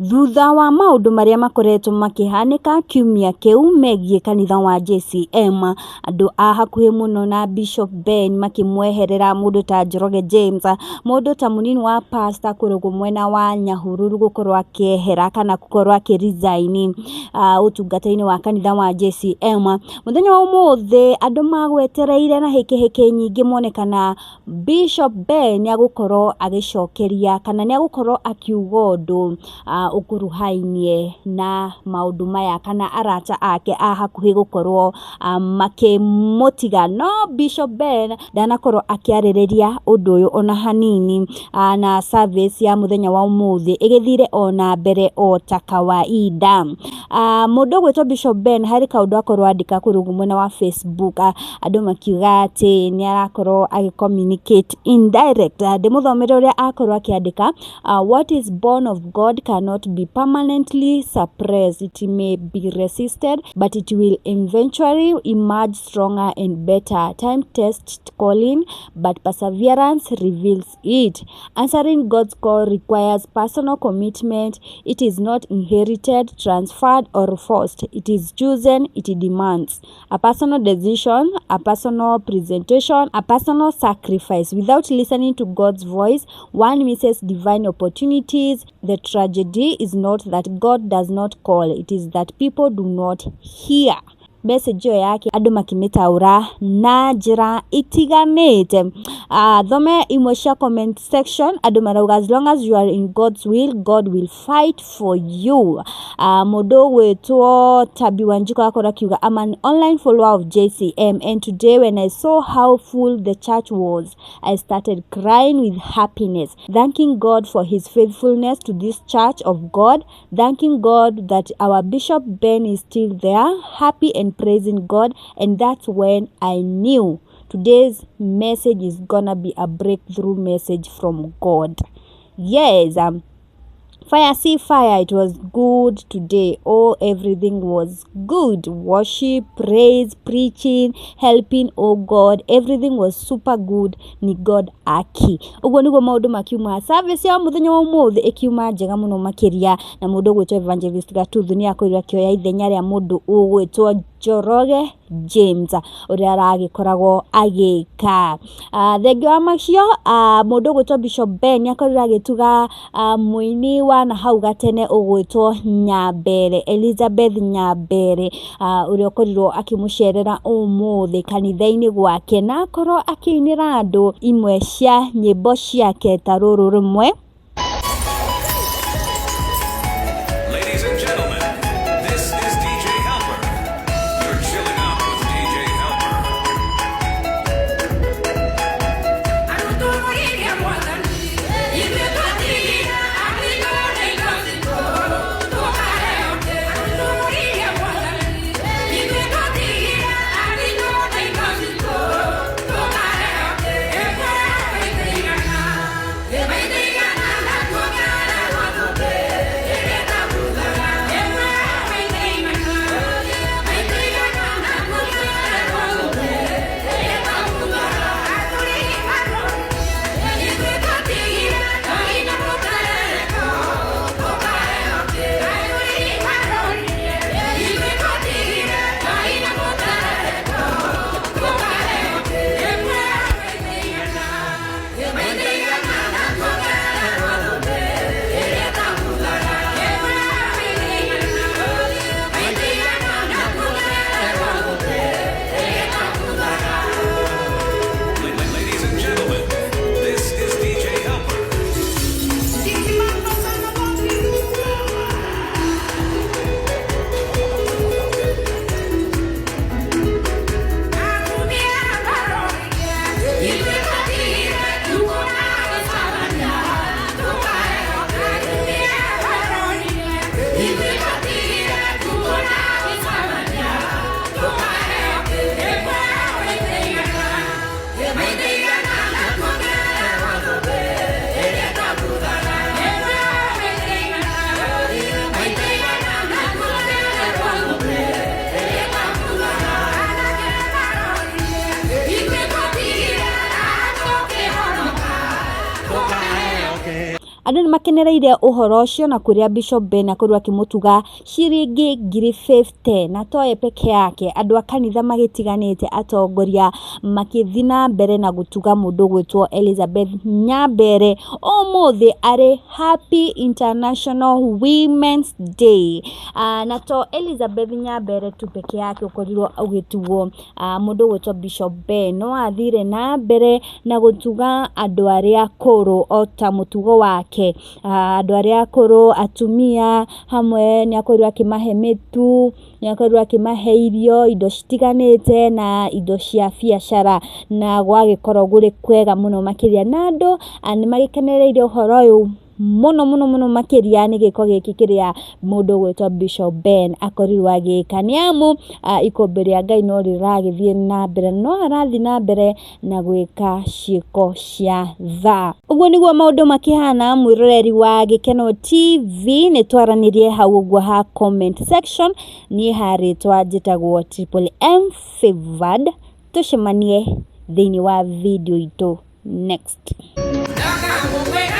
Thutha wa maũndũ marĩa makoretwo makĩhanĩka kiumia kĩu megiĩ kanitha wa JCM, andũ a hakuhĩ mũno na Bishop Ben makĩmweherera mũndũ ta Njoroge James, mũndũ ta mũnini wa pastor kũrũgwo mwena wa Nyahururu gũkorwo akĩehera kana gũkorwo akĩ resign ũtungata-inĩ wa kanitha wa JCM. Mũthenya wa ũmũthĩ andũ magwetereire na hĩkĩhĩkĩ nyingĩ mone kana Bishop Ben nĩagũkorwo agĩcokeria kana nĩagũkorwo akiuga ũndũ ũkuruhainie na maũndũ maya kana arata ake a hakuhĩ gũkorwo makĩmũtiga. No Bishop Ben ndanakorwo akĩarĩrĩria ũndũ ũyũ ona hanini, na service ya mũthenya wa ũmũthĩ ĩgĩthire ona mbere o ta kawaida. Mũndũ ũgwĩtwo Bishop Ben harĩ kaũndũ akorwo andĩka kũrĩa mwena wa Facebook, andũ makiuga atĩ nĩ arakorwo agĩ communicate indirect. Ndĩmũthomere ũrĩa akorwo akĩandĩka: "What is born of God cannot be permanently suppressed. It may be resisted, but it will eventually emerge stronger and better. Time tests calling, but perseverance reveals it. Answering God's call requires personal commitment. It is not inherited, transferred, or forced. It is chosen. It demands a personal decision, a personal presentation, a personal sacrifice. Without listening to God's voice, one misses divine opportunities. The tragedy is not that God does not call, it is that people do not hear." Message ĩyo yake andũ makĩmĩtaũra na njĩra itiganĩte. Thome imwe cia comment section, andũ marauga, "As long as you are in God's will, God will fight for you." Mũndũ ũgwĩtwo Tabi Wanjiko akorwo akiuga, "I'm an online follower of JCM, and today when I saw how full the church was, I started crying with happiness, thanking God for his faithfulness to this church of God, thanking God that our Bishop Ben is still there, happy and praising God. And that's when I knew today's message is gonna be a breakthrough message from God." Yes, fire see fire, it was good today. Oh, everything was good. Worship, praise, preaching, helping. Oh God, everything was super good. Ni God aki. Ũguo nĩguo maũndũ makiuma. Service ya mũthenya wa ũmũthĩ ĩkiuma njega mũno makĩria, na mũndũ ũgwĩtwo Evangelist Gatuthu nĩ akorirwo akĩoya ithenya rĩa mũndũ ũgwĩtwo Njoroge James ũrĩa aragĩkoragwo agĩka. Thengia wa macio, mũndũ ũgwĩtwo Bishop Ben nĩ akorirwo agĩtuga mũini wa na hau gatene ũgwĩtwo Nyambere, Elizabeth Nyambere, ũrĩa ũkorirwo akĩmũcerera ũmũthĩ kanitha-inĩ gwake na akorwo akĩinĩra andũ imwe cia nyĩmbo ciake ta rũrũ rũmwe. Ladies and gentlemen, this is DJ Helper. You're chilling out with DJ Helper. Arutũmũrĩria Mwathani, ithuĩ twatigire Abitũ na indo citũ, tũkaheo kĩ? Arutũmũrĩria Mwathani, ithuĩ twatigire Abitũ na indo citũ, tũkaheo kĩ? Ĩkũrĩa maitũ igana, ĩ maitũ igana. Andũ nĩ makenereire ũhoro ũcio na kũrĩa Bishop Ben akorirwo akĩmũtuga ciringi 50,000 na toye peke yake, andũ a kanitha magĩtiganĩte atongoria makĩthiĩ na mbere na gũtuga mũndũ ũgwĩtwo Elizabeth Nyambere ũmũthĩ arĩ Happy International Women's Day. Na to Elizabeth Nyambere tu peke yake ũkorirwo ũgĩtugwo, mũndũ ũgwĩtwo Bishop Ben no athire na mbere na gũtuga andũ arĩa akũrũ o ta mũtugo wake. Andũ arĩa akũrũ, atumia hamwe nĩ akorirwo akĩmahe mĩtu, nĩ akorirwo akĩmahe irio, indo citiganĩte na indo cia biacara na gwagĩkorwo gũrĩ kwega mũno makĩria. Na andũ nĩ magĩkenereire ũhoro ũyũ mũno mũno mũno makĩria nĩ gĩko gĩkĩ kĩrĩa mũndũ ũgwĩtwo Bishop Ben akorirwo agĩka, nĩ amu ikũmbĩ rĩa Ngai no rĩragĩthiĩ na mbere, no arathiĩ na mbere na gwĩka ciĩko cia tha. Ũguo nĩguo maũndũ makĩhana, mwĩroreri wa Gĩkeno TV, nĩ twaranĩrie hau ũguo ha comment section, niĩ harĩtwa njĩtagwo Triple M Favored, tũcemanie thĩinĩ wa video itũ next. Ndakamukwĩra.